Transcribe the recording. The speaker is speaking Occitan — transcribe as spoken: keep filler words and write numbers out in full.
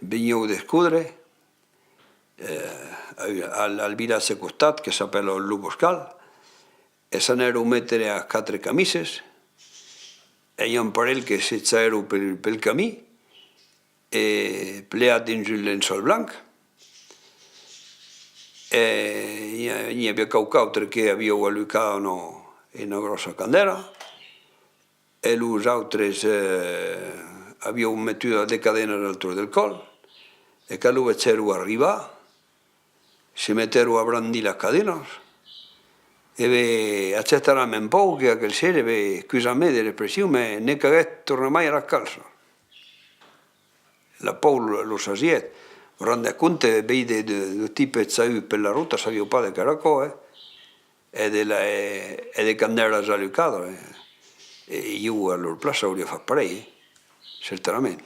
Venián d'escodre, eh, al, al vilatge a costat, que s'apèla Lo Boscal, e s'anèron metre a quatre camises, e i a un parelh que se jaguèron pel, pel camin, e plegat dins un lençòl blanc, e n'i a, n'i aviá quauqu'autre que avián alucat una, una gròssa candèla, e los autres, eh, avián metudas de cadenas al torn del còl, e quand lo vegèron arribar, se metèron a brandir las cadenas. E ben, acceptaram un pauc que aquel ser, e ben, excusatz-me de l'expression, mès ne caguèt tornar mai a las calças. La paur lo, lo sasièt. Vos rendètz compte, veire de, de, de tipes jaguts per la rota, sabián pas de qu'èra aquò, eh? E de la, e, e de candèlas alucadas, eh? E ieu a lor plaça auriá fach parelh, eh? Certament.